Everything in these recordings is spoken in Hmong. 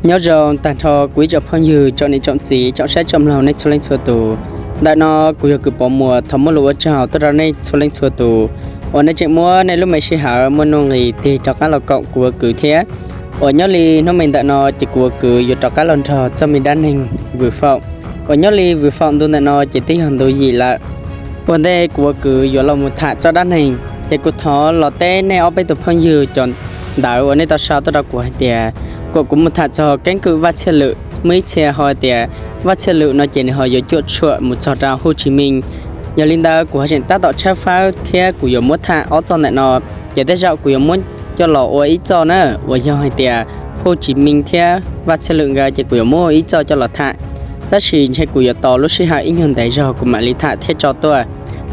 Nyob zoo tag nrho kuv ib tsoom phooj ywg, tsoom niam tsoom txiv, tsoom saib tsoom mloog nej txhua leej txhua tus. Ntawm no kuv yog kws Pov Muas thov muaj lus ua tsaug tuaj rau nej txhua leej txhua tus uas nej tseem muab nej lub me sij hawm muaj nuj nqis tig rov qab los koom kuv ua kwv thiab. Uas nyob li hnub me ntawm no ces kuv ua kwv yuav rov qab los nrog txoj me dab neeg Vwm Foom. Uas nyob li Vwm Foom ntu ntawm no ces twb yog ntu yim lawm. Ua ntej kuv ua kwv yuav los mus tham txoj dab neeg ces kuv thov los teb nej ob peb tus phooj ywg cov ntawv uas nej tau sau tuaj rau kuv hais tias kom kuv mus tham txog keeb kwm Vaj Txhiaj Lwm. Muaj ib txhia ho tias Vaj Txhiaj Lwm no ces nws ho yuav cuam tshuam mus txog rau Hu Tsis Meej. Yog li ntawd kuv ho tseem tab tom tshawb fawb thiab kuv yuav muab tham ob txoj ntawm no. Ces tej zaum kuv yuav muab coj los ua ib txoj na, uas yog hais tias Hu Tsis Meej thiab Vaj Txhiaj Lwm nkawd ces kuv yuav muab ua ib txoj coj los tham. Tab sis ntshe kuv yuav tos lub sij hawm ib nyuag ntev zog kuv mam li tham thiab tso tuaj.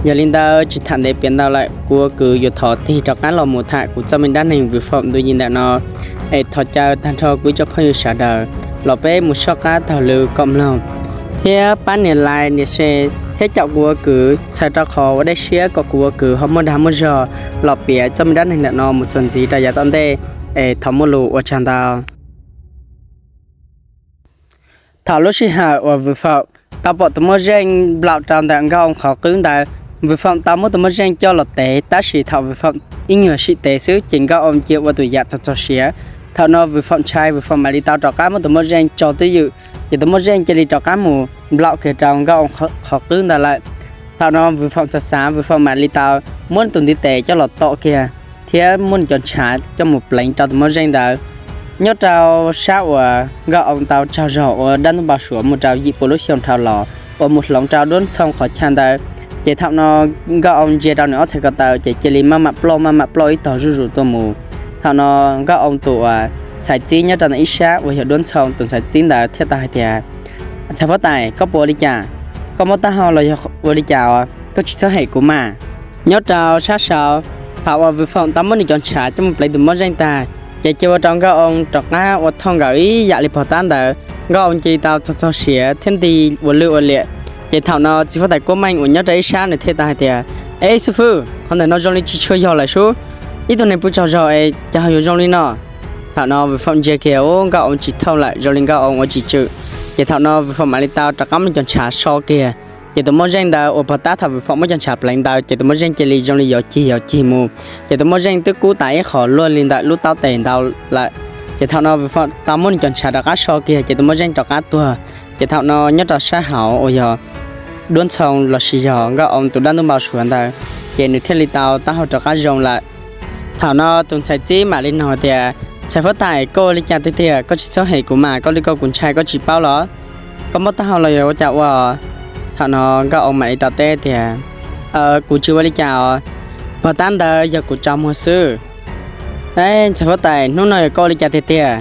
Yog li ntawd tsis tham ntev piav ntau lawm, kuv ua kwv yuav thov tig rov qab los mus tham kuv txoj me dab neeg Vwm Foom ntu yim ntawm no. Es thov caw tag nrho kuv ib tsoom phooj ywg sawv daws los peb mus soj qab taug lw kom mloog thiab pab nias like nias share thiab caum kuv ua kwv txhawm rau qhov ua dej siab kom kuv ua kwv ho muaj dag muaj zog los piav txoj me dab neeg ntawm no mus txuas ntxiv rau yav tom ntej. Es thov muaj lus ua tsaug ntau. Thaum lub sij hawm uas Vwm Foom tau pom tus moj zeej nplaum rau ntawm Nkauj Oo qhov qwb ntawd, Vwm Foom tau muab tus moj zeej coj los tev, tab sis thaum Vwm Foom ib nyuag sim tev xwb ces Nkauj Oo cia ua tus yam txog txog siav. Thaum no Vwm Foom ntshai, Vwm Foom mam li tau rov qab muab tus moj zeej tso twj ywm, ces tus moj zeej cia li rov qab mus nplaum kiag rau Nkauj Oo qhov qwb ntawd lawm. Thaum no Vwm Foom xav xav, Vwm Foom mam li tau muab tus ntiv tes coj los tom kiag thiab muab nws cov ntshav coj mus pleev rau tus moj zeej ntawd. Nyob rau sab uas Nkauj Oo tau tsaug zog ua dab ntub npau suav mus rau yim pua lub xyoo dhau los uas mus hloov rau Duab Ntxhoo qhov chaw ntawd, ces thaum no Nkauj Oo ntsia rau nws ob txhais ko taw ces cia li maj mam ploj maj mam ploj ib tog zuj zus tuaj mus. Thaum no Nkauj Oo tus uas ntxhais txib nyob rau ntawm ib sab uas yog Duab Ntxhoo tus ntxhais txib ntawd thiaj tau hais tias, Ntxhais huab tais, koj puas ua li cas? Koj mob taub hau los yog ua li cas os? Koj tsis txhob hem kuv mas. Nyob rau sab saud, thaum uas Vwm Foom tau muab nws cov ntshav coj mus pleev tus moj zeej tag, ces cia ua rau Nkauj Oo rov qab ua thooj nkawm ib yam li pog tab ntawd. Nkauj Oo cia li tau txog txog siav thiab nti ua lwj ua liam. Ces thaum no txiv huab tais Kuab Meej uas nyob rau ib sab nws thiaj tau hais tias, Eb xib fwb, qhov ntawm no zoo li tsis tshua yog lawm sub. Ib tug neeg pw tsaug zog es cas ho yuav zoo li no? Thaum no Vwm Foom ntsia kiag ua Nkauj Oo tsis thooj lawm, zoo li Nkauj Oo ua tsis tswm. Ces thaum no Vwm Foom mam li tau rov qab muab cov ntshav so kiag. Ces tus moj zeej ntawd uas pog tab thaum Vwm Foom muab cov ntshav pleev ntawd ces tus moj zeej cia li zoo li yuav cig yuav cig mus. Ces tus moj zeej twb kub tas ib qho luaj li ntawm lub taub tes ntau lawm. Ces thaum no Vwm Foom tau muab nws cov ntshav rov qab so kiag ces tus moj zeej rov qab tuag. Ces thaum no nyob rau sab hauv uas yog Duab Ntxhoo los sis yog Nkauj Oo tus dab ntub npau suav ntawd, ces nws thiaj li tau taub hau rov qab zoo lawm. Thaum no tus ntxhais txib mam li nug tias, Ntxhais huab tais, koj ua li cas tiag tiag? Koj tsis txhob hem kuv mas, koj li koj kuv ntshai koj tsis paub los? Koj mob taub hau los yog ua cas ua? Thaum no Nkauj Oo mam li tau teb tias, Kuv tsis ua li cas os, pog tab ntawd yog kuv tsaus muag xwb. Ntxhais huab tais, hnub no yog koj ua li cas tiag tiag?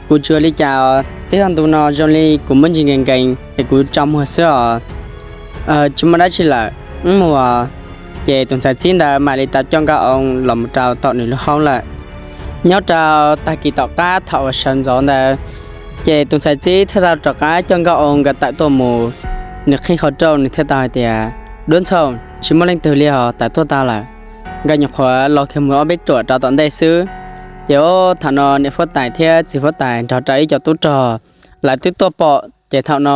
Kuv tsis ua li cas os, twb yog ntu no zoo li kuv muaj ntsis nkees nkees es kuv tsaus muag xwb os. Tsis muaj dab tsi lawm, wb mus os. Ces tus ntxhais txib ntawd mam li tau coj Nkauj Oo los mus rau tom nws lub hoob lawm. Nyob rau tag kis tom qab thaum uas sawv ntxov ntawd, ces tus ntxhais txib thiaj tau rov qab coj Nkauj Oo nkawd tawm tuaj mus. Nws qhib qhov rooj nws thiaj tau hais tias, Duab Ntxhoo, tsis muaj leej twg li os, tawm tuaj tag lawm. Nkawd nyuam qhuav los kiag mus ob peb ruam rau tom ntej xwb. Ces thaum no niam huab tais thiab txiv huab tais nrog rau ib co tub rog lawv twb tuaj pom, ces thaum no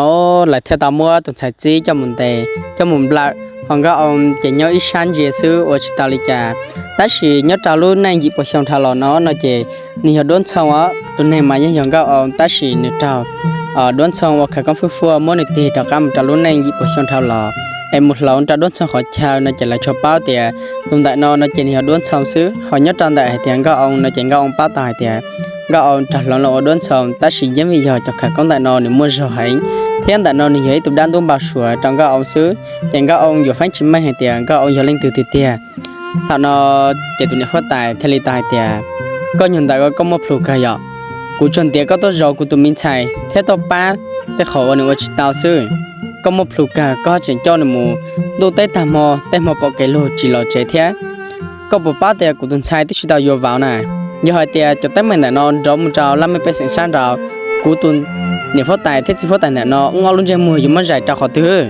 lawv thiaj tau muab tus ntxhais txib coj mus ntes coj mus nplawm, ho Nkauj Oo ces nyob ib sab ntsia xwb ua tsis tau li cas. Tab sis nyob rau lub neej yim puas xyoo dhau los no no ces nws yog Duab Ntxhoo os, tus neeg mas yeej yog Nkauj Oo tab sis nws raug Duab Ntxhoo ua khawv koob fwj fuaj muab nws tig rov qab mus rau lub neej yim puas xyoo dhau los, es mus hloov rau Duab Ntxhoo qhov chaw no ces lawv tsuas paub tias tus ntawm no no ces nws yog Duab Ntxhoo xwb. Ho nyob rau ntawm hais tias Nkauj Oo no ces Nkauj Oo paub tau hais tias Nkauj Oo raug hloov los ua Duab Ntxhoo, tab sis yeej vim yog cov khawv koob ntawm no nws muaj zog heev, thiab ntawm no nws yog ib tug dab ntub npau suav rau Nkauj Oo xwb, ces Nkauj Oo yuav feeb tsis meej hais tias Nkauj Oo yog leej twg tiag tiag. Thaum no ces tus niam huab tais thiaj li tau hais tias, Koj nyuag ntawd koj muaj plhus kawg yom. Kuv tsuas ntiav koj tuaj zov kuv tus me ntxhais thiab tuaj pab tej qhov uas nws ua tsis tau xwb. Koj muaj plhus kawg, koj tseem coj nws mus ntuj teb tag hmo, tej hmo pom kev luag tsis los tsev thiab. Koj puas paub tias kuv tus ntxhais twb tsis tau yuav vauv na? Yog hais tias cov teeb meem ntawm no nrov mus rau laj mej pej xeem sab nraud, kuv tus niam huab tais thiab txiv huab tais ntawm no wb ob lub ntsej muag yuav muab zais rau qhov twg?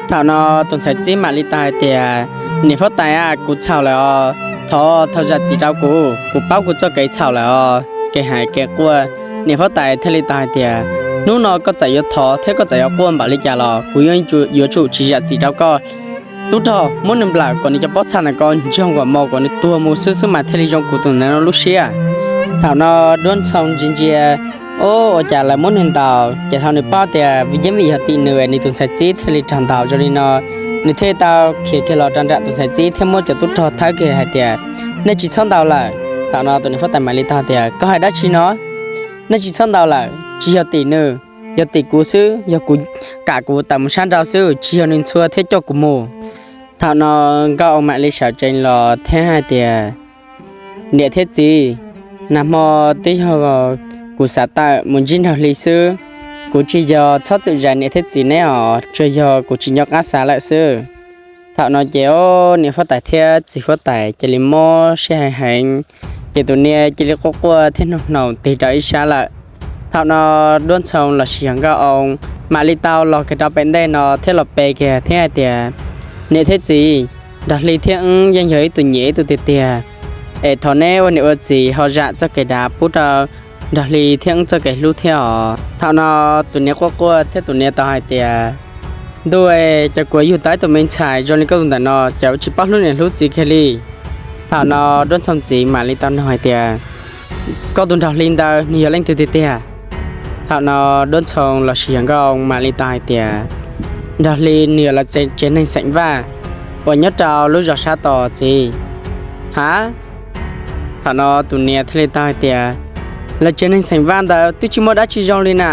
Thaum no tus ntxhais txib mam li tau hais tias, Niam huab tais a, kuv txhaum lawm os. Thov thov zam txim rau kuv, kuv paub kuv txoj kev txhaum lawm os. Kev hais kev quaj Niam huab tais thiaj li tau hais tias, hnub no koj txawm yuav thov thiab koj txawm yuav quaj npaum li cas los kuv yeej yuav tsum tsis zam txim rau koj. Tub rog, muab nws nplawm kom nws cov pob txha ntawm ko ntsoog kom mos kom nws tuag mus xwb xwb mas thiaj li zoo kuv tus ntawm no lub siab. Thaum no Duab Ntxhoo ntsia ntsia, ua cas lawv muab nws ntaus, ces thaum nws paub tias vim yeej vim yog tim nws, nws tus ntxhais txib thiaj li raug ntaus zoo li no. Nws thiaj tau khiav kiag los rau nram tus ntxhais txib thiab muab cov tub rog thawb kiag hais tias, nej tsis txhob ntaus lawm. Thaum no tus niam huab tais mam li tau tias, koj hais dab tsi no? Nej tsis txhob ntaus lawm, tsis yog tim nws, yog tim kuv xwb, yog kuv kam kuv tawm mus sab nraud xwb, tsis yog nws ntxhua thiab coj kuv mus. Thaum no Nkauj Oo mam li sawv tsees los thiab hais tias, niam thiab txiv, nag hmo twb yog kuv xav tawm mus ntsib Nraug Hli xwb, kuv tsis yog txhob txwm zais niam thiab txiv neb os, tsuas yog kuv tsis nco qab xav lawm xwb. Thaum no ces niam huab tais thiab txiv huab tais cia li mob siab heev heev, ces tus niam cia li quaj quaj thiab hnoos hnoos tig rau ib sab lawm. Thaum no Duab Ntxhoo los sis yog Nkauj Oo mam li tau los kiag rau pem ntej no thiab los pe kiag thiab hais tias, niam thiab txiv, Nraug Hli thiab wb yeej yog ib tug nyiam ib tug tiag tiag, es thov neb ua niam ua txiv ho zam txoj kev dav pub rau Nraug Hli thiab wb txoj kev hlub thiab os. Thaum no tus niam quaj quaj thiab tus niam tau hais tias, ntuj, cas kuv yug tau ib tug me ntxhais zoo li koj tus ntawm no ces tsis paub hlub niam hlub txiv kiag li. Thaum no Duab Ntxhoo txiv mam li tau nug hais tias, koj tus Nraug Hli ntawd nws yog leej twg tiag tiag? Thaum no Duab Ntxhoo los sis yog Nkauj Oo mam li tau hais tias, Nraug Hli nws yog lawv tsev neeg xeem Vaj uas nyob rau lub zos sab tod txiv. Ha? Thaum no tus niam thiaj li tau hais tias, lawv tsev neeg xeem Vaj ntawd twb tsis muaj dab tsi zoo li na.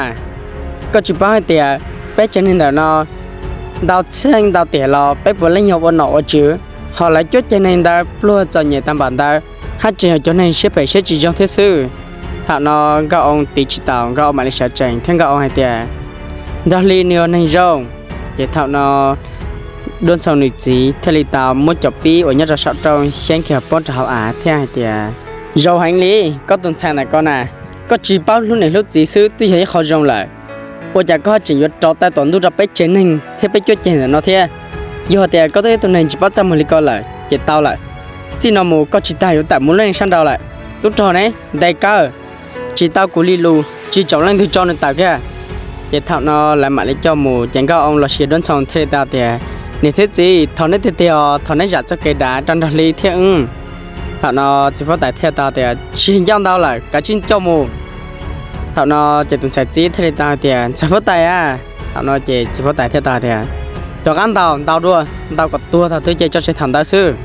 Koj tsis paub hais tias peb tsev neeg ntawm no ntau txheej ntau tiam los peb puav leej yog ua nom ua tswv, ho lawv cuab ceg neeg ntawd pluag txom nyem tag npaum ntawd haj tseem yog cov neeg siab phem siab tsis zoo thiab xwb. Thaum no Nkauj Oo tiv tsis taus, Nkauj Oo mam li sawv tsees thiab Nkauj Oo hais tias, Nraug Hli nws yog neeg zoo. Ces thaum no Duab Ntxhoo nws txiv thiaj li tau muab cov pib uas nyob rau saum rooj xyeeb kiag poob rau hauv av thiab hais tias, zoo heev li, koj tus ntxhais ntawm ko na, koj tsis paub hlub niam hlub txiv xwb twb yog ib qho zoo lawm. Ua cas koj tseem yuav rov tawm tom ntug rau peb tsev neeg thiab peb cuab ceg ntawm no thiab? Yog tias koj twb ib tug neeg tsis paub txaj muag li ko lawm ces tau lawm, txij no mus koj tsis tas yuav tawm mus lub neej sab nraud lawm. Tub rog ne, ntes kawg, tsis tau kuv li lus tsis txaus leej twg tso nws tawm kiag. Ces thaum no lawv mam li coj mus ces Nkauj Oo los sis Duab Ntxhoo thiaj li tau tias, niam thiab txiv, thov neb tiag tiag os, thov neb zam txoj kev dav rau Nraug Hli thiab wb. Thaum no txiv huab tais thiaj tau tias, tsis ncauj ntau lawm, kav tsij coj mus. Thaum no ces tus ntxhais txib thiaj li tau hais tias, ntxhais huab tais a. Thaum no ces txiv huab tais thiaj tau tias, rov qab ntaus, ntaus dua, ntaus kom tuag thaum twg ces tso tseg thaum ntawd xwb.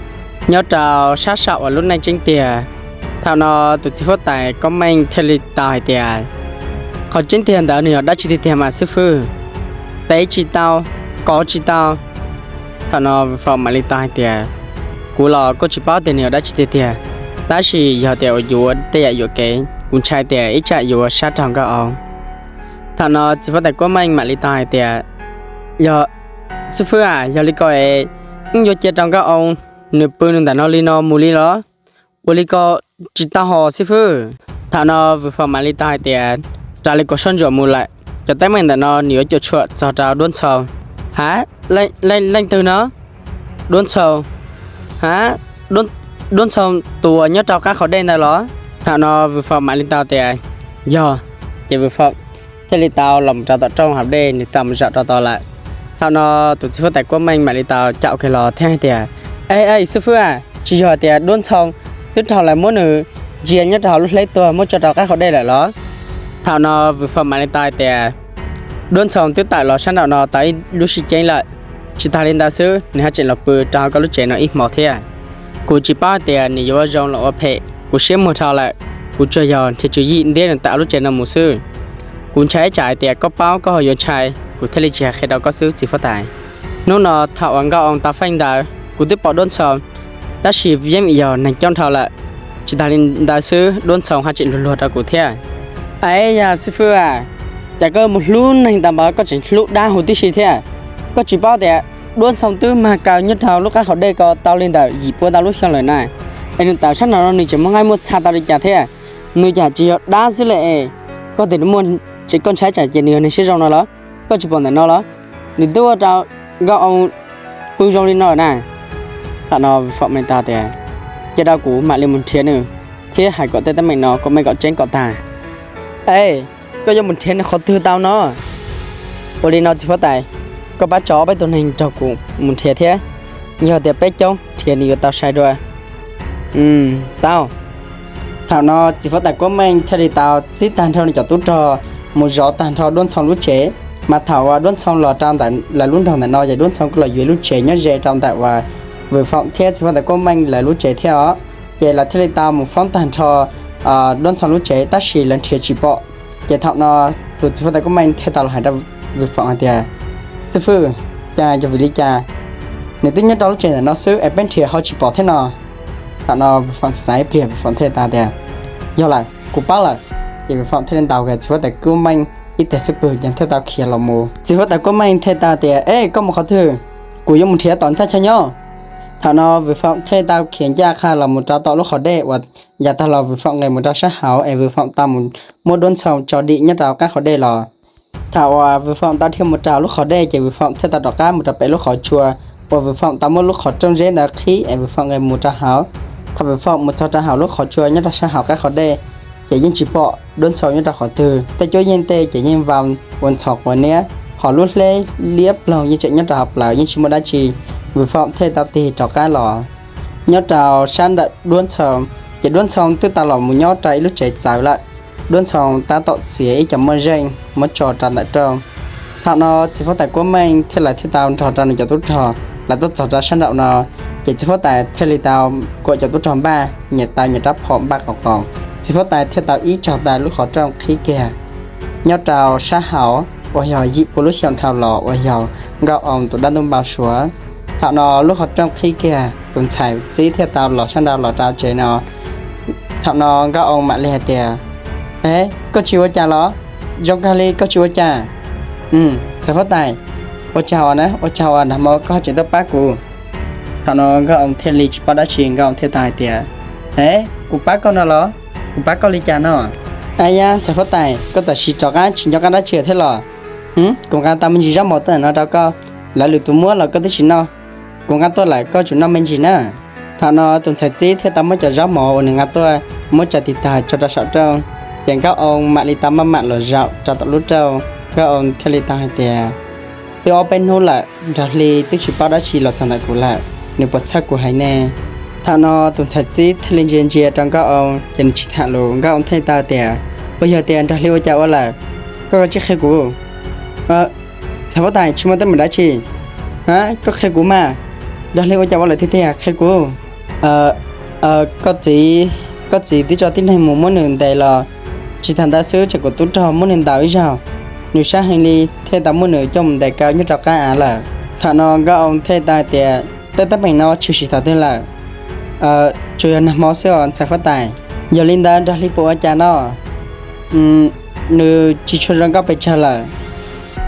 Nyob rau sab saum uas lub neej tseeb tiag, thaum no tus txiv huab tais Koob Meej thiaj li tau hais tias, qhov tseeb tiag ntawd nws yog dab tsi tiag tiag mas xib fwb? Tev tsis tau, kov tsis tau. Thaum no Vwm Fom mam li tau hais tias, kuv los kuj tsis paub tias nws yog dab tsi tiag tiag, tab sis yog tias uas yuav tej yam yuam kev kuv ntshai tias ib tsam yuav sab rau Nkauj Oo. Thaum no txiv huab tais Koob Meej mam li tau hais tias, yog, xib fwb a, yog li ko es wb yuav cia rau Nkauj Oo nws pw nws ntawm no li no mus li los? Ua li ko tsis tau hos xib fwb. Thaum no Vwm Fom mam li tau hais tias, raws li kuv soj ntsuam mus lawm, cov teeb meem ntawm no nws yuav cuam tshuam txog rau Duab Ntxhoo. Ha, leej twg no? Duab Ntxhoo? Ha, Duab Ntxhoo tus uas nyob rau qab qhov dej ntawd los? Thaum no Vwm Fom mam li tau tias, yog. Ces Vwm Fom thiaj li tau los rau tom rooj hauv dej, nws tau mus zaum rau tod lawm. Thaum no tus txiv huab tais Kuab Meej mam li tau caum kiag los thiab hais tias, e, xib fwb a, tsis yog tias Duab Ntxhoo twb raug lawv muab nws ntsia nyob rau hauv lub hleb tuag muab tso rau qab qhov dej lawm los? Thaum no Vwm Fom mam li tau hais tias, Duab Ntxhoo twb tawm los sab nraum no tau ib lub sij ceeb lawm, tsis tas li ntawd xwb nws haj tseem los pw rau hauv koj lub tsev no ib hmo thiab. Kuv tsis paub hais tias nws yuav ua zoo los ua phem, kuv siab muag dhau lawm. Kuv tsuas yog nrhiav tswv yim ntiab nws tawm hauv lub tsev no mus xwb. Kuv ntshai ib tsam hais tias koj paub koj ho yuav ntshai, kuv thiaj li tsis hais qhia rau koj xwb txiv huab tais. Hnub no thaum uas Nkauj Oo tau feej ntawd kuv twb pom Duab Ntxhoo, tab sis yeej vim yog neeg coob dhau lawm. Tsis tas li ntawd xwb Duab Ntxhoo haj tseem luag luag rau kuv thiab. Aib, yog xib fwb a, cas koj mus hlub neeg tas npaum koj tseem hlub dab huv tib si thiab? Koj tsis paub tias Duab Ntxhoo twb mag kaw nyob rau lub qab qhov dej ko tau li ntawm yim pua ntau lub xyoo lawm na, es nws tawm sab nraum no nws tseem muaj nqaij muaj txha tau li cas thiab? Nws cas tsis yog dab xwb li es, koj tias nws muaj, koj ntshai tsam ces nws yog neeg siab zoo no los? Koj tsis pom ntawm no los? Nws twb ua rau Nkauj Oo pw zoo li no lawm na. Thaum no Vwm Fom mam li tau tias, cia rau kuv mam li mus nrhiav nws thiab hais kom tej teeb meem no kom meej kom tseeb kom tag. Es, koj yuav mus nrhiav nws qhov twg tau no? Ua li no txiv huab tais, koj pab tso ob peb tug neeg nrog kuv mus nrhiav thiab, yog tias peb coob nrhiav nws yuav tau sai dua. Tau. Thaum no txiv huab tais Kuab Meej thiaj li tau txib tag nrho nws cov tub rog mus zov tag nrho Duab Ntxhoo lub tsev. Mas thaum uas Duab Ntxhoo los rau ntawm lawv lub nroog ntawm no ces Duab Ntxhoo kuj los yuav ib lub tsev nyob ze rau ntawm uas Vwm Foom thiab txiv huab tais Kuab Meej lawv lub tsev thiab os. Ces lawv thiaj li tau mus foob tag nrho Duab Ntxhoo lub tsev tab sis lawv nrhiav tsis pom. Ces thaum no tus txiv huab tais Kuab Meej thiaj tau los hais rau Vwm Foom hais tias, xib fwb, cas yog vim li cas nws twb nyob rau lub tsev ntawm no xwb es peb nrhiav ho tsis pom thiab no? Thaum no Vwm Foom xav ib pliag Vwm Foom thiaj tau tias, yog lawm, kuv paub lawm. Ces Vwm Foom thiaj li ntaus kiag txiv huab tais Kuab Meej ib teg xub pwg ces thiaj tau khiav los mus. Txiv huab tais Kuab Meej thiaj tau tias, es koj mus qhov twg? Kuv yuav mus nrhiav tom ntaj chaw nyob. Thaum no Vwm Foom thiaj li tau khiav ncaj qha los mus rau tom lub qhov dej uas yav tag los Vwm Foom nqes mus rau sab hauv es Vwm Foom tau mus muab Duab Ntxhoo tso dim nyob rau qab qhov dej los. Thaum uas Vwm Foom tau dhia mus rau lub qhov dej ces Vwm Foom thiaj tau rov qab mus rau pem lub qhov tsua uas Vwm Foom tau muab lub qhov rooj zeb ntawd qhib es Vwm Foom nqes mus rau hauv. Thaum Vwm Foom mus txog rau hauv lub qhov tsua nyob rau sab hauv qab qhov dej, ces yeej tsis pom Duab Ntxhoo nyob rau qhov twg. Tej cuab yeej tej ces yeej vau ua ntxhov quav niab, ho lub hleb liab ploog yeej tseem nyob rau hauv plawv yeej tsis muaj dab tsi. Vwm Foom thiaj tau tig rov qab los nyob rau sab ntawm Duab Ntxhoo, ces Duab Ntxhoo twb tau los mus nyob rau ib lub tsev txawv lawm. Duab Ntxhoo tab tom txiav ib co muaj zeej muab tso rau ntawm rooj. Thaum no txiv huab tais Kuab Meej thiab lawv thiaj tau nrog rau nws cov tub rog lawv tuaj txog rau sab nraum no, ces txiv huab tais thiaj li tau kuam cov tub rog npaj nyias taw nyias rab phom npaj qoos qoos. Txiv huab tais thiaj tau ib tsaug taw lub qhov rooj qhib kiag nyob rau sab hauv uas yog yim pua lub xyoo dhau los uas yog Nkauj Oo tus dab ntub npau suav. Thaum no lub qhov rooj qhib kiag tus ntxhais txib thiaj tau los sab nraud los rau tsev no. Thaum no Nkauj Oo mam li hais tias, es koj tsis ua cas los? Zoo kawg li koj tsis ua cas? Ntxhais huab tais, ua cas os na, ua cas uas nag hmo koj tseem tuaj pab kuv? Thaum no Nkauj Oo thiaj li tsis paub dab tsi, Nkauj Oo thiaj tau hais tias, es kuv pab koj no los? Kuv pab koj li cas no? Ab yab ntxhais huab tais, koj tam sim rov qab tsis nco qab dab tsi thiab los? Kuv nqa tau me ntsis zaub mov tuaj no rau koj, lawv lwm tus muab los koj twb tsis noj. Kuv nqa tuaj lawm koj tsum noj me ntsis na. Thaum no tus ntxhais txib thiaj tau muab cov zaub mov uas nws nqa tuaj muab tsa tig tag tso rau saum rooj, ces Nkauj Oo mam li tau maj mam los zaum rau tom lub rooj. Nkauj Oo thiaj li tau hais tias, twb ob peb hnub lawm Nraug Hli twb tsis paub dab tsi los txog ntawm kuv lawm, nws puas txhawj kuv heev ne? Thaum no tus ntxhais txib thiaj li ntsia ntsia rau Nkauj Oo ces nws tsis tham lus. Nkauj Oo thiaj li tau tias, puas yog tias Nraug Hli ua cas ua lawm? Koj kav tsij qhia kuv. Ntxhais huab tais, tsis muaj teeb meem dab tsi. Koj qhia kuv mas, Nraug Hli ua cas ua lawm tiag tiag, qhia kuv. Koj txiv, koj txiv twb tso tib neeg mus muab nws ntes los, tsis tas ntawd xwb tseem kuv tub rog muab nws ntaus ib zaug, nws sab heev li thiaj tau muab nws coj mus ntes kaw nyob rau qab av lawm. Thaum no Nkauj Oo thiaj tau hais tias, tej teeb meem no tshwm sim thaum twg lawm? Tsuas yog nag hmo xwb os ntxhais huab tais. Yog li ntawd Nraug Hli puas ua cas no? Nws tsis tshua zoo nkauj pes tsawg lawm.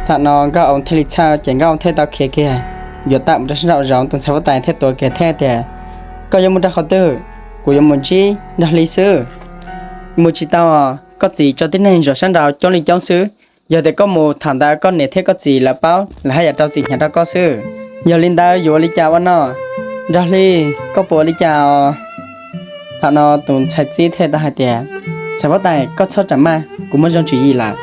Thaum no Nkauj Oo thiaj li txhawj ces Nkauj Oo thiaj tau khiav kiag yuav tawm mus rau sab nraum zoov. Tus ntxhais huab tais thiaj tuav kiag thiab tias, koj yuav mus rau qhov twg? Kuv yuav mus ntsib Nraug Hli xwb. Mus tsis tau os, koj txiv tso tib neeg zov sab nraud coob li coob xwb. Yog tias koj mus thaum ntawd koj niam thiab koj txiv lawv paub lawv haj yam rau txim hnyav rau koj xwb. Yog li ntawd yuav ua li cas ua no? Nraug Hli, koj puas ua li cas os? Thaum no tus ntxhais txib thiaj tau hais tias, ntxhais huab tais, koj txhob ram maj, kuv muaj zoo tswv yim lawm.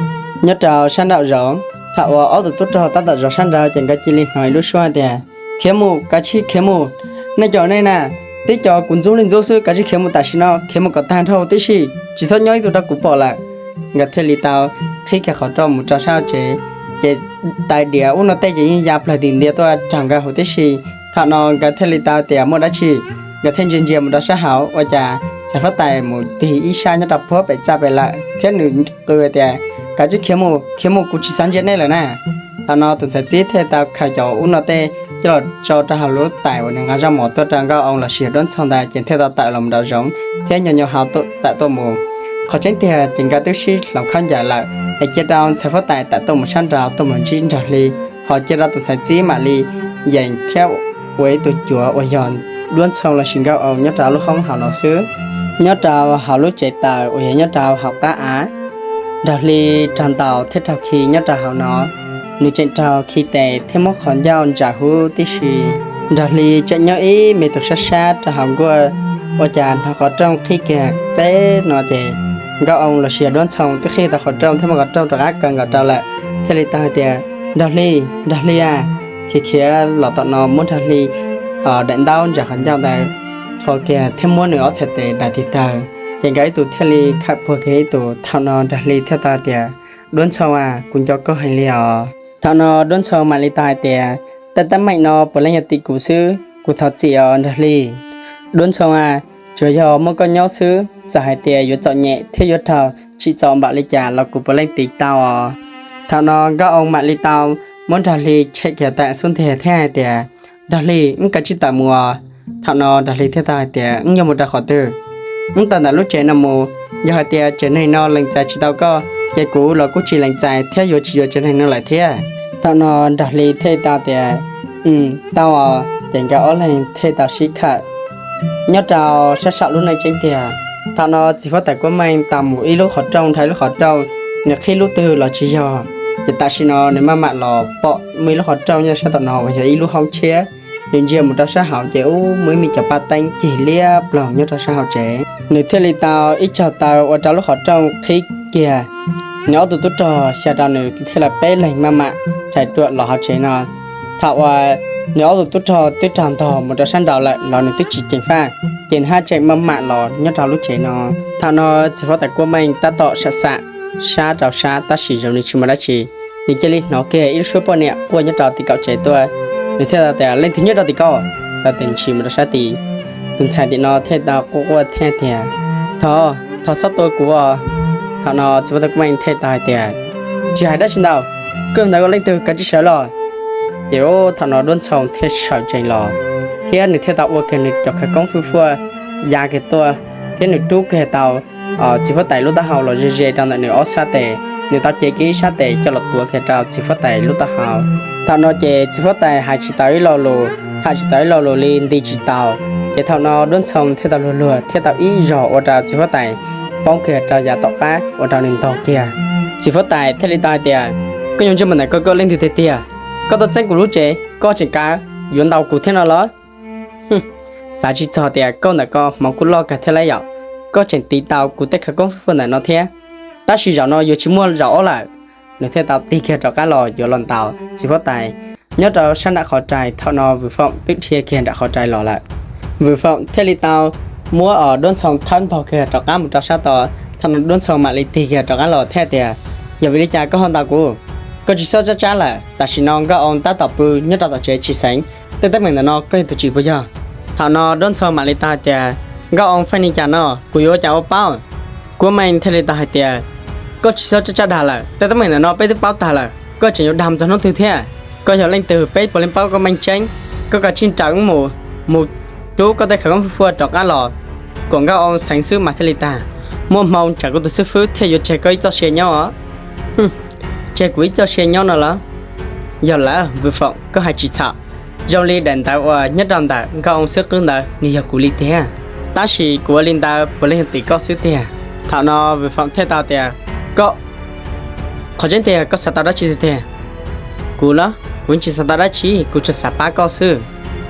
Nyob rau sab nraum zoov, thaum uas ob tug tub rog tab tom zov sab nraud ces nkawd cia li hnov ib lub suab tias, khiav mus, kav tsij khiav mus. Nej cov nej na, tib co kuv ntxub li ntxub xwb, kav tsij khiav mus tam sim no, khiav mus kom tag nrho tib si, tsis txhob nyob ib tug rau kuv pom lawm. Nkawd thiaj li tau qhib kiag qhov rooj mus rau sab tsev, ces tais diav ub no tej ces yeej ya plawg tis ntiag tuaj raug nkawd huv tib si. Thaum no nkawd thiaj li tau tias muaj dab tsi, nkawd thiaj ntsia ntsia mus rau sab hauv ua cas ntxhais huab tais mus tig ib sab nyob rau puag pem txaj pem lawm thiab nws qw tias, kav tsij khiav mus, khiav mus, kuv tsis xav ntsia nej lawm na. Thaum no tus ntxhais txib thiaj tau khaws cov ub no tej coj los tso rau hauv lub tais uas nws nqa zaub mov tuaj rau Nkauj Oo los sis yog Duab Ntxhoo ntawd ces thiaj tau tawm los nraum zoov thiab nyuag nyuag hauv tawm tuaj mus. Qhov tseeb tiag ces nkawd twb sib hloov khaub ncaws lawm, es cia rau ntxhais huab tais tawm tuaj mus sab nraud tuaj mus ntsib Nraug Hli, ho cia rau tus ntxhais txib mam li yeem thiab ua ib tug cuav uas yog Duab Ntxhoo los sis Nkauj Oo nyob rau lub hoob hauv no xwb. Nyob rau hauv lub tsev taws uas yog nyob rau hauv qab av, Nraug Hli raug ntaus thiab raug khi nyob rau hauv no. Nws tseem raug khi tes thiab muab qhov ncauj ntsaws huv tib si. Nraug Hli tseem nyob ib me tus sab sab rau hauv nkuaj, ua cas hnov qhov rooj qhib kiag peb no ces Nkauj Oo los sis yog Duab Ntxhoo twb qhib tau qhov rooj thiab muab qhov rooj rov qab kaw nkaus rau lawm, thiaj li tau hais tias, Nraug Hli, Nraug Hli a, khiav khiav los tom no muab Nraug Hli daim ntaub ntsaws qhov ncauj ntawd rho kiag thiab muab nws ob txhais tes daim tig tawg, ces nkawd ib tug thiaj li khawm puag kiag ib tug. Thaum no Nraug Hli thiaj tau hais tias, Duab Ntxhoo a, kuv nco koj heev li os. Thaum no Duab Ntxhoo mam li tau hais tias, Tej teeb meem no puav leej yog tim kuv xwb, kuv thov txim os Nraug Hli. Duab Ntxhoo a, tsuas yog muaj koj nyob xwb, txawm hais tias yuav txom nyem thiab yuav raug tsim txom npaum li cas los kuv puav leej tiv tau os. Thaum no Nkauj Oo mam li tau muab Nraug Hli tshem kiag tawm xub ntiag thiab hais tias, Nraug Hli, wb kav tsij tawm mus os. Thaum no Nraug Hli thiaj tau hais tias, Wb yuav mus rau qhov twg? Wb tawm ntawm lub tsev no mus, yog hais tias tsev neeg no lees txais tsis tau koj, ces kuv los kuj tsis lees txais thiab yuav tsis yuav tsev neeg no lawm thiab. Thaum no Nraug Hli thiaj tau tias, Tau os. Ces nkawd ob leeg thiaj tau sib khawm nyob rau sab saum lub neej tseeb tiag. Thaum no txiv huab tais Kuab Meej tau mus ib lub qhov rooj dhau ib lub qhov rooj, nws qhib lub twg los tsis yog. Ces tam sim no nws maj mam los pom muaj ib lub qhov rooj nyob sab tom no uas yog ib lub hoob tshiab. Nws ntsia mus rau sab hauv ces ub, muaj ib me cov paj teeb cig liab ploog nyob rau sab hauv tsev. Nws thiaj li tau ib tsaug taw ua rau lub qhov rooj qhib kiag. Nws ob tug tub rog xya rau nws thiaj li peb leeg maj mam rhais ruam los hauv tsev no. Thaum uas nws ob tug tub rog twb raug ntog mus rau sab nraud lawm los nws twb tsis ceev faj, ces nws haj tseem maj mam los nyob rau lub tsev no. Thaum no txiv huab tais Kuab Meej tab tom sam xam sab rau sab tab sis zoo nws tsis muaj dab tsi. Nws cia li hnov kiag ib lub suab poj niam quaj nyob rau tim kaum tsev tuaj. Nws thiaj tias, Leej twg nyob rau tim ko? Tau tes ntshis mus rau sab tid. Tus ntxhais tim no thiaj tau quaj quaj thiab tias, Thov, thov txhob tua kuv os. Thaum no txiv huab tais Kuab Meej thiaj tau hais tias, Tsis hais dab tsi ntau, koj ntawd leej twg, kav tsij sawv los. Ces thaum no Duab Ntxhoo thiaj sawv tsees los, thiab nws thiaj tau ua kiag nws cov khawv koob fwj fuaj ya kiag tuaj, thiab nws rub kiag tau txiv huab tais lub taub hau los ze ze rau ntawm nws ob sab tes. Nws tau cev kiag ib sab tes coj los tuav kiag rau txiv huab tais lub taub hau. Thaum no ces txiv huab tais hais tsis tau ib lo lus, tham tsis tau ib lo lus li, nti tsis tau. Ces thaum no Duab Ntxhoo thiaj tau luag luag thiab tau ib zog ua rau txiv huab tais poob kiag rau yav tom qab ua rau nws ntog kiag. Txiv huab tais thiaj li tau hais tias, Koj yuav ntsej muag ntawm koj, koj leej twg tiag tiag? Koj tuaj txeeb kuv lub tsev, koj tseem kav yuav ntaus kuv thiab no los? Xav tsis txog tias koj ntawm ko hmoov kuj loj kawg thiab lauj yom. Koj tseem tiv tau kuv tej khawv koob fwj fuaj ntawm no thiab, tab sis zaum no yuav tsis muaj zaum ob lawm. Nws thiaj tau tig kiag rov qab los yuav los ntaus txiv huab tais. Nyob rau sab nram qhov rais, thaum no Vwm Foom twb dhia kiag nram qhov rais los lawm. Vwm Foom thiaj li tau muab Duab Ntxhoo thawb ntog kiag rov qab mus rau sab tod. Thaum no Duab Ntxhoo mam li tig kiag rov qab los thiaj tias, Yog vim li cas koj ho ntaus kuv? Koj tsis txhob tsab tsab lawm, tam sim no Nkauj Oo tab tom pw nyob rau tom tsev tsis xeev. Tej teeb meem ntawm no koj yog tus tsim puas yog? Thaum no Duab Ntxhoo mam li tau hais tias, Nkauj Oo feej li cas no kuv yuav ua cas ua paub? Kuab Meej thiaj li tau hais tias, Koj tsis txhob tsab tsab dag lawm, tej teeb meem ntawm no peb twb paub tag lawm, koj tseem yuav dag mus txog hnub twg thiab? Koj yog leej twg peb puav leej paub koj meej tseeb. Koj kav tsij raws wb mus, mus rub koj tej khawv koob fwj fuaj rov qab los kom Nkauj Oo xeev xwb mas thiaj li tag. Muaj hmoo tsam kuv tus xib fwb thiaj yuav tseg koj ib txoj sia nyob os. Tseg kuv ib txoj sia nyob no los? Yog lawm Vwm Foom, koj hais tsis txhaum. Zoo li daim ntawv uas nyob rau ntawm Nkauj Oo xub qwb ntawd nws yog kuv li tiag, tab sis kuv ua li ntawd puav leej yog tim koj xwb tiag. Thaum no Vwm Foom thiaj tau tias, Koj, qhov tseeb tiag koj xav tau dab tsi tiag tiag? Kuv los kuv tsis xav tau dab tsi, kuv tsuas xav pab koj xwb.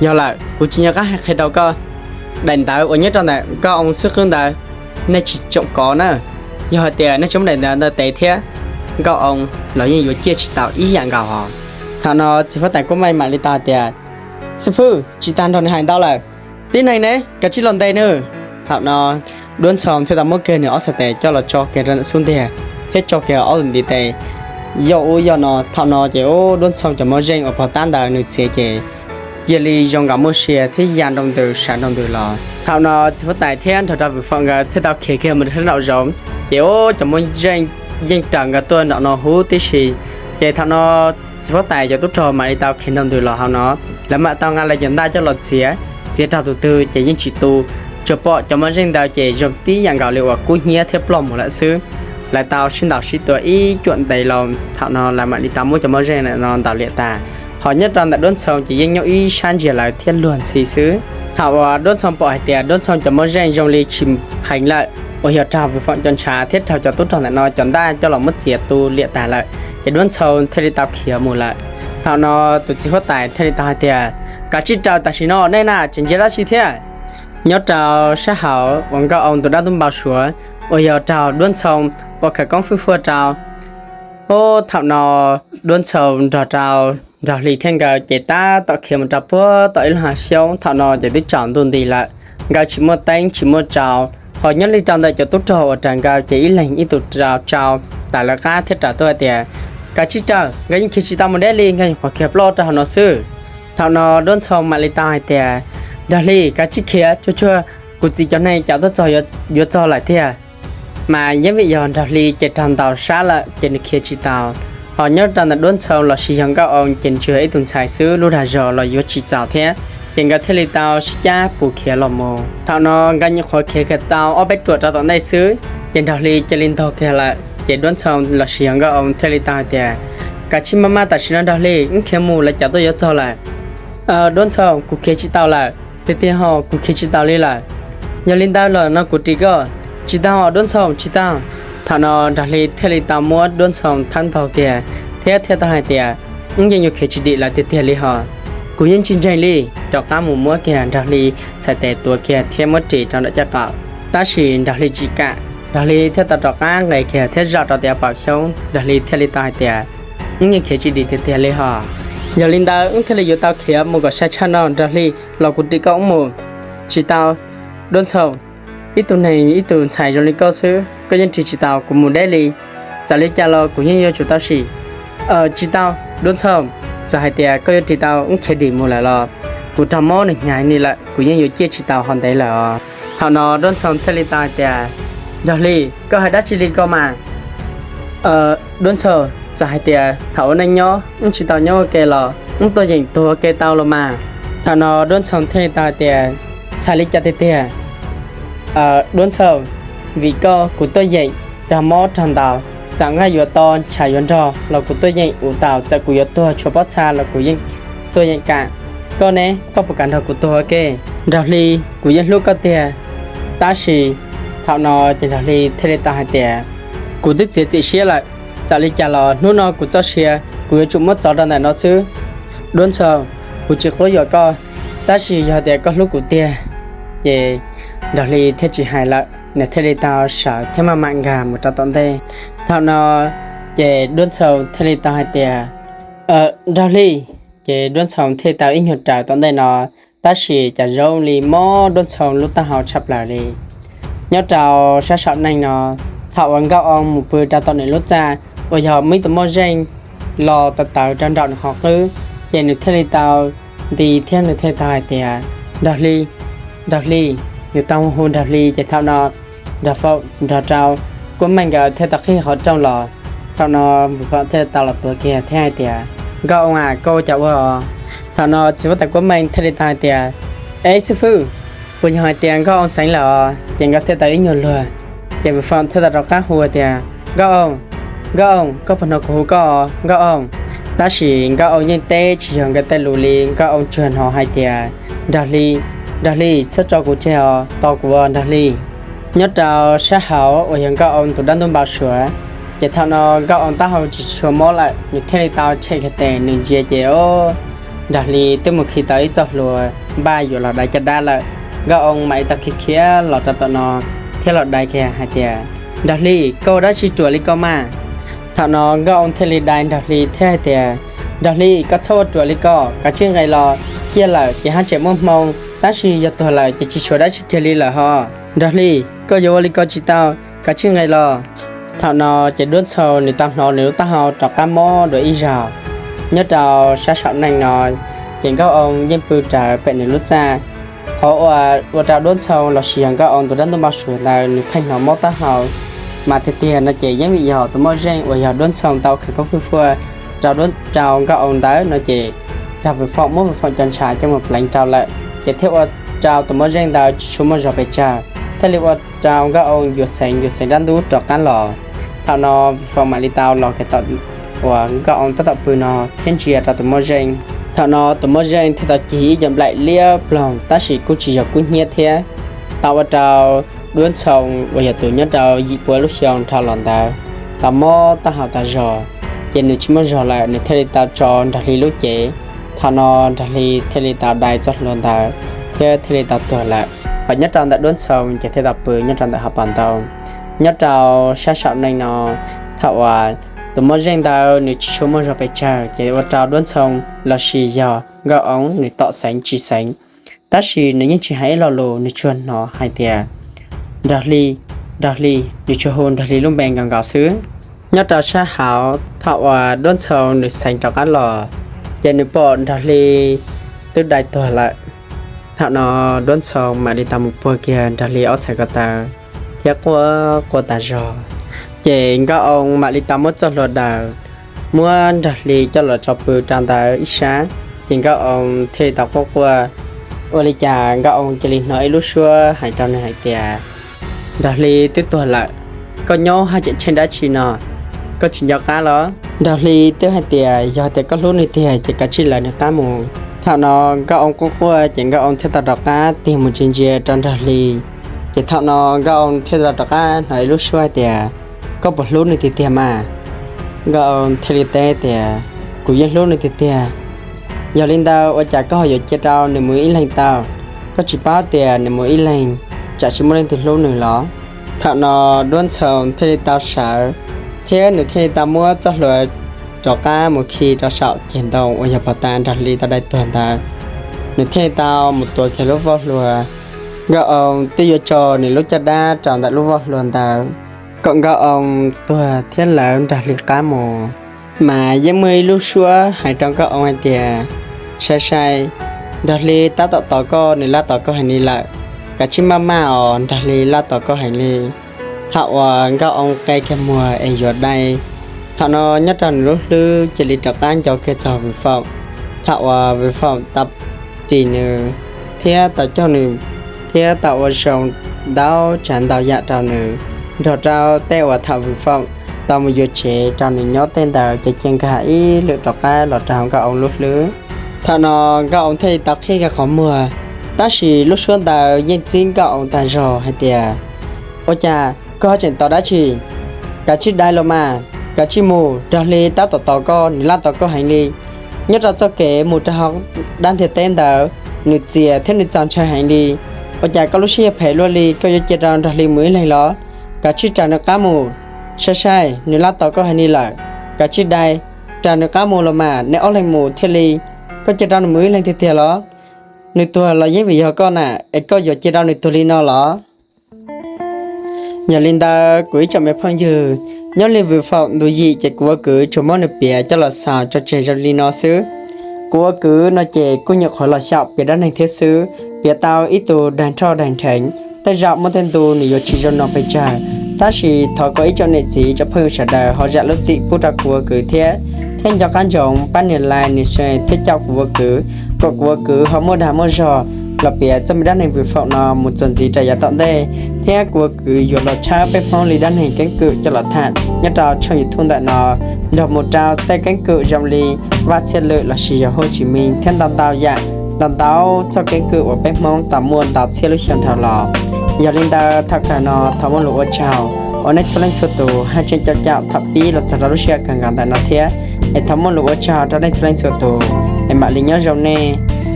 Yog lawm, kuv tsis nco qab hais qhia rau koj, daim ntawv uas nyob rau ntawm Nkauj Oo xub qwb ntawd, nej tsis txhob kov na. Yog hais tias nej tsis muab daim ntawv ntawd tev thiab, Nkauj Oo los yeej yuav ciaj tsis tau ib yam nkaus os. Thaum no txiv huab tais Kuab Meej mam li tau hais tias, Xib fwb, tsis tas nrog nws hais ntau lawm, tib neeg ne kav tsij los ntes nws. Thaum no Duab Ntxhoo thiaj tau muab kiag nws ob txhais tes coj los tso kiag rau ntawm xub ntiag thiab tso kiag ob tug ntiv tes yoj ub yoj no. Thaum no ces ub, Duab Ntxhoo cov moj zeej uas pog tab ntawd nws txiav ces cia li zoo nkaus muaj sia thiab ya nroo ntws sawv nroo ntws los. Thaum no txiv huab tais thiab nrog rau Vwm Foom nkawd thiaj tau khiav kiag mus rau sab nraum zoov, ces ub, cov moj zeej yeej raws nkawd tuaj nraum no huv tib si. Ces thaum no txiv huab tais cov tub rog mam li tau khiav nroo ntws los hauv no, lawv mam tau nqa lawv cov ntaj coj los txiav, txiav raug tus twg ces yeej tsis tu, tsuas pom cov moj zeej ntawd ces zoo tib yam nkaus li uas kub hnyiab thiab ploj mus lawm xwb. Lawv tau sib ntaus sib tua ib cuam ntev los thaum no lawv mam li tau muab cov moj zeej no ntaus liam tas. Ho nyob rau ntawm Duab Ntxhoo ces yeej nyob ib sab ntsia lawv thiab luag ntxhi xwb. Thaum uas Duab Ntxhoo pom hais tias Duab Ntxhoo cov moj zeej zoo li tsis heev lawm, uas yog raug Vwm Foom cov ntshav thiab raug cov tub rog ntawm no cov ntaj coj los muab txiav tu liam tas lawm, ces Duab Ntxhoo thiaj li tau khiav mus lawm. Thaum no tus txiv huab tais thiaj li tau hais tias, Kav tsij raws tam sim no nej na, tseem ntsia dab tsi thiab? Nyob rau sab hauv uas Nkauj Oo tus dab tub npau suav uas yog raug Duab Ntxhoo ua khawv koob fwj fuaj rau. Ub, thaum no Duab Ntxhoo nrog rau Nraug Hli thiab nkawd ces tab tom khiav mus rau puag tom ib lub hav xyoob. Thaum no ces twb tsaus ntuj nti lawm, nkawd tsis muaj teeb tsis muaj tsau, ho nyob li rau ntawm cov tub rog uas raws nkawd ces ib leeg ib tus rau tsau, tawm lawv qab thiab raws tuaj hais tias, Kav tsij raws, nkawd yeej khiav tsis tau mus deb li, nkawd nyuam qhuav khiav ploj rau hauv no xwb. Thaum no Duab Ntxhoo mam li tau hais tias, Nraug Hli, kav tsij khiav, tsuag tsuag kuv txiv cov neeg caum tuaj txog yuav txog lawm tiag. Mas yeej vim yog Nraug Hli ces raug ntaus sab lawm ces nws khiav tsis tau. Ho nyob rau ntawm Duab Ntxhoo los sis yog Nkauj Oo ces nws tsuas yog ib tug ntxhais xwb, lub dag zog los yuav tsis txaus thiab, ces nkawd thiaj li tau sib cab pus khiav los mus. Thaum no nkawd nyuam qhuav khiav kiag tau ob peb ruam rau tom ntej xwb, ces Nraug Hli cia li ntog kiag lawm. Ces Duab Ntxhoo los sis yog Nkauj Oo thiaj li tau hais tias, Kav tsij maj maj, tam sim no Nraug Hli, wb khiav mus, lawv caum tuaj yuav txog lawm. Duab Ntxhoo, kuv khiav tsis tau lawm, tiag tiag ho kuv khiav tsis tau li lawm. Yog li ntawd los no kuv ris koj. Tsis tau, Duab Ntxhoo, tsis tau. Thaum no Nraug Hli thiaj li tau muab Duab Ntxhoo thawb ntog kiag thiab thiaj tau hais tias, Wb yeej yuav khiav tsis dim lawv tiag tiag li hos, kuv yeej tsis ntseeg li. Rov qab mus muab kiag Nraug Hli txhais tes tuav kiag thiab muab ris rau nram caj qaum, tab sis Nraug Hli tsis kam. Nraug Hli thiaj tau rov qab nqes kiag thiab zaum rau tiaj paum xyoob. Nraug Hli thiaj li tau hais tias, Wb yeej khiav tsis dim tiag tiag li hos. Yog li ntawd wb thiaj li yuav tau khiav mus kom sai tshaj no. Nraug Hli, los kuv ris koj wb mus. Tsis tau, Duab Ntxhoo, ib tug neeg ib tug ntxhais zoo li koj xwb koj yeej ris tsis tau kuv mus deb li. Txawm li cas los kuv yeej yuav tsum tau sim. Tsis tau, Duab Ntxhoo, txawm hais tias koj yuav ris tau wb khiav dim mus lawm los kuv raug mob nws hnyav ni lawm, kuv yeej yuav ciaj tsis tau ho ntev lawm os. Thaum no Duab Ntxhoo thiaj li tau hais tias, Nraug Hli, koj hais dab tsi li ko mas? Duab Ntxhoo, txawm hais tias thaum ua neej nyob wb tsis tau nyob ua ke los wb tuaj yeem tuag ua ke tau los mas. Thaum no Duab Ntxhoo thiaj li tau hais tias, Txhais li cas tiag tiag? Duab Ntxhoo, vim koj kuv tuaj yeem raug mob raug ntaus, txawm nqaij yuav to ntshav yuav nrog los kuv tuaj yeem ua tau, txawm kuv yuav tuag tshuav pob txha los kuv yeej tuaj yeem kam. Koj ne, koj puas kam nrog kuv tuag ua ke? Nraug Hli, kuv yeej hlub koj tiag. Tab sis thaum no ces Nraug Hli thiaj li tau hais tias, Kuv twb txiav txim siab lawm, txawm li cas los hnub no kuv txoj sia kuv yuav tsum muab txov rau ntawm no xwb. Duab Ntxhoo, kuv tsis quab yuam koj, tab sis yog tias koj hlub kuv tiag ces Nraug Hli thiaj tsis hais lawm, nws thiaj li tau sawv thiab maj mam nkag mus rau tom ntej. Thaum no ces Duab Ntxhoo thiaj li tau hais tias, Nraug Hli. Ces Duab Ntxhoo thiaj tau ib nyuag raws tom ntej no, tab sis cas zoo li mob Duab Ntxhoo lub taub hau tshaj plaws li. Nyob rau sab saum neej no, thaum uas Nkauj Oo mus pw rau tom nws lub txaj uas yog muaj ib tug moj zeej los tawv tawv rau nraum nws qhov qwb, ces nws thiaj li tau nti thiab nws thiaj tau hais tias, Nraug Hli, Nraug Hli. Nws tau hu Nraug Hli ces thaum no Nraug Foom nrog rau Kuab Meej nkawd thiaj tau qhib qhov rooj los. Thaum no Npus Foom thiaj tau los tuav kiag thiab hais tias, Nkauj Oo a, koj ua cas ua? Thaum no txiv huab tais Kuab Meej thiaj li tau hais tias, Eb xib fwb, puas yog hais tias Nkauj Oo xeev lawm os? Ces nkawd thiaj tau ib nyuag luag. Ces Npus Foom thiaj tau rov qab hu tias, Nkauj Oo, Nkauj Oo, koj puas hnov kuv hu koj os Nkauj Oo? Tab sis Nkauj Oo yeej teb tsis yog nkawd tej lus li, Nkauj Oo tsuas hnov hais tias, Nraug Hli, Nraug Hli, txhob tso kuv tseg os, tos kuv os Nraug Hli. Nyob rau sab hauv uas yog Nkauj Oo tus dab ntub npau suav, ces thaum no Nkauj Oo taub hau tsis tshua mob lawm, nws thiaj li tau tshem kiag tes nws ntsia ces, o, Nraug Hli twb mus khi tau ib txoj hlua npaj yuav los dai caj dab lawm. Nkauj Oo mam li tau khiav khiav los rau tom no thiab los dai kiag hais tias, Nraug Hli, koj ua dab tsi ruam li ko mas? Thaum no Nkauj Oo thiaj li dai Nraug Hli thiab hais tias, Nraug Hli, koj txhob ua ruam li ko, kav tsij nqes los, ciaj lawm ces haj tseem muaj hmoo, tab sis yog tuag lawm ces tsis tshuav dab tsi kiag li lawm hos. Nraug Hli, koj yuav ua li ko tsis tau, kav tsij nqes los. Thaum no ces Duab Ntxhoo nws tau hnov nws lub taub hau rov qab mob dua ib zaug. Nyob rau sab saum neej no, ces Nkauj Oo yeej pw rawv pem nws lub txaj. Qhov uas ua rau Duab Ntxhoo los sis yog Nkauj Oo tus dab ntub npau suav ntawd nws pheej hnov mob taub hau mas tiag tiag no ces yeej vim yog tus moj zeej uas yog Duab Ntxhoo tau khawv koob fwj fuaj rau, rau Nkauj Oo ntawd no ces raug Npus Foom muab Npus Foom cov ntshav coj mus pleev rau lawm, ces thiaj ua rau tus moj zeej ntawd tsis tshua muaj zog pes tsawg, thiaj li ua rau Nkauj Oo yuav xeev yuav xeev dab ntub rov qab los. Thaum no Npus Foom mam li tau los kiag tom uas Nkauj Oo tab tom pw no thiab ntsia rau tus moj zeej. Thaum no tus moj zeej thiaj tau cig ib co nplaim liab ploog tab sis kuj tsis yog kub hnyiab thiab, tau ua rau Duab Ntxhoo uas yog tus nyob rau yim pua lub xyoo dhau los ntawd tau mob taub hau tas zog, ces nws tsis muaj zog lawm nws thiaj li tau tso Nraug Hli lub cev. Thaum no Nraug Hli thiaj li tau dai txoj hlua ntawd thiab thiaj li tau tuag lawm. Ho nyob rau ntawm Duab Ntxhoo ces thiaj tau pw nyob rau ntawm hauv paus ntoo. Nyob rau sab saum neej no, thaum uas tus mob zeej ntawd nws tsis tshua muaj zog pes tsawg ces ua rau Duab Ntxhoo lossis yog Nkauj Oo nws tom xeev tsis xeev. Tab sis nws yeej tsis hais ib lo lus, nws tsuas hnov hais tias, Nrog Hli, Nrog Hli, nws tsuas hu Nrog Hli lub npe nkaus nkaus xwb. Nyob rau sab hauv, thaum uas Duab Ntxhoo nws xeev rov qab los, ces nws pom Nrog Hli twb dai tuag lawm. Thaum no Duab Ntxhoo mam li tau mus puag kiag Nrog Hli ob txhais ko taw thiab quaj quaj tas zog. Ces Nkauj Oo mam li tau muab txoj hlua daws, muab Nrog Hli coj los tso pw rau ntawd ib sab. Ces Nkauj Oo thiaj li tau quaj quaj, ua li cas Nkauj Oo cia li hnov ib lub suab hais rau nws hais tias, Nrog Hli twb tuag lawm, koj nyob haj tseem tsheej dab tsi no, koj tsis nco qab los? Nrog Hli twb hais tias yog tias koj hlub nws tiag ces kav tsij lawv nws qab mus. Thaum no Nkauj Oo quaj quaj ces Nkauj Oo thiaj tau rov qab tig mus ntsia ntsia rau Nrog Hli. Ces thaum no Nkauj Oo thiaj tau rov qab hnov ib lub suab hais tias, Koj puas hlub nws tiag tiag mas? Nkauj Oo thiaj li teb tias, Kuv yeej hlub nws tiag tiag. Yog li ntawd ua cas koj ho yuav cia rau nws mus ib leeg tau? Koj tsis paub tias nws mus ib leeg tsam tsis muaj leej twg hlub nws los? Thaum no Duab Ntxhoo thiaj li tau sawv, thiab nws thiaj li tau muab txoj hlua rov qab mus khi rau saum ceg ntoo uas yog pov tas Nrog Hli tau dai tuag ntawd. Nws thiaj li tau mus tuav kiag lub voj hlua. Nkauj Oo twb yuav tso nws lub caj dab rau ntawm lub voj hlua ntawd, kom Nkauj Oo tuag thiab lawv Nrog Hli qab mus. Mas yeej muaj ib lub suab hais rau Nkauj Oo hais tias, Sai sai, Nrog Hli tab tom tos koj, nws laj tos koj heev li lawm. Kav tsij maj maj os, Nrog Hli laj tos koj heev li. Thaum uas Nkauj Oo qe kiag muag es yuav dai, thaum no nyob rau nws lub hlwb cia li rov qab nco kiag txog Vwm Foom. Thaum uas Vwm Foom tau ris nws thiab tau coj nws thiab tau ua zoo ntau tsav ntau yam rau nws, nrog rau tej uas thaum Vwm Foom tau mus yuav tsev rau nws nyob tej ntawd ces cia nkag ib lwm rov qab los rau Nkauj Oo lub hlwb. Thaum no Nkauj Oo thiaj li tau qhib kiag qhov muag, tab sis lub suab ntawd yeej txib Nkauj Oo tag zog hais tias, Ua cas koj ho tseem tos dab tsi? Kav tsij dai los mas, kav tsij mus, Nrog Hli tab tom tos koj, nws laj tos koj heev li. Nyob rau txoj kev mus rau hauv dab ntiag teb ntawd, nws txias thiab nws txaus ntshai heev li. Ua cas koj lub siab yuav phem luaj li, koj yuav cia rau Nrog Hli mus ib leeg los? Kav tsij raws nws qab mus. Sai sai, nws laj tos koj heev li lawm. Kav tsij dai, raws nws qab mus los mas, nej ob leeg mus thiaj li. Koj cia rau nws mus ib leeg tiag tiag los? Nws tuag los yeej vim yog koj na, es koj yuav cia rau nws tuag li no los? Yog li ntawd kuv ib tsoom me phooj ywg, nyob li Vwm Foom ntu yim ces kuv ua kwv tsuas muab nws piav coj los xaus tso tseg zoo li no xwb. Kuv ua kwv no ces kuj nyuam qhuav los xyaum piav dab neeg thiab xwb, piav tau ib tug daig nrhoj daig nrheev, tej zaum muaj tej ntu nws yuav tsis zoo no pes tsawg, tab sis thov kom ib tsoom niam txiv tsoom phooj ywg sawv daws ho zam lub txim pub rau kuv ua kwv thiab, thiab nco qab ntsoov pab nias like nias share thiab caum kuv ua kwv, kom kuv ua kwv ho muaj dag muaj zog los piav txoj me dab neeg Vwm Foom no mus txuas ntxiv rau yav tom ntej, thiab kuv ua kwv yuav los tshawb peb Hmoob li dab neeg keeb kwm coj los tham nyob rau tshooj YouTube ntawm no, nrog mus rau tej keeb kwm zoo li Vaj Txhiaj Lwm lossis yog Hauv Tsis Meej thiab ntau ntau yam, ntau ntau txoj keeb kwm uas peb Hmoob tau muaj ntau txhiab lub xyoo dhau los. Yog li ntawd thaum kawg no thov muaj lus ua tsaug uas nej txhua leej txhua tus haj tseem caum caum thaum pib los txog rau lub sij hawm kawg nkaus ntawm no thiab, es thov muaj lus ua tsaug rau nej txhua leej txhua tus, es mam li nyob zoo nej,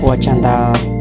ua tsaug ntau.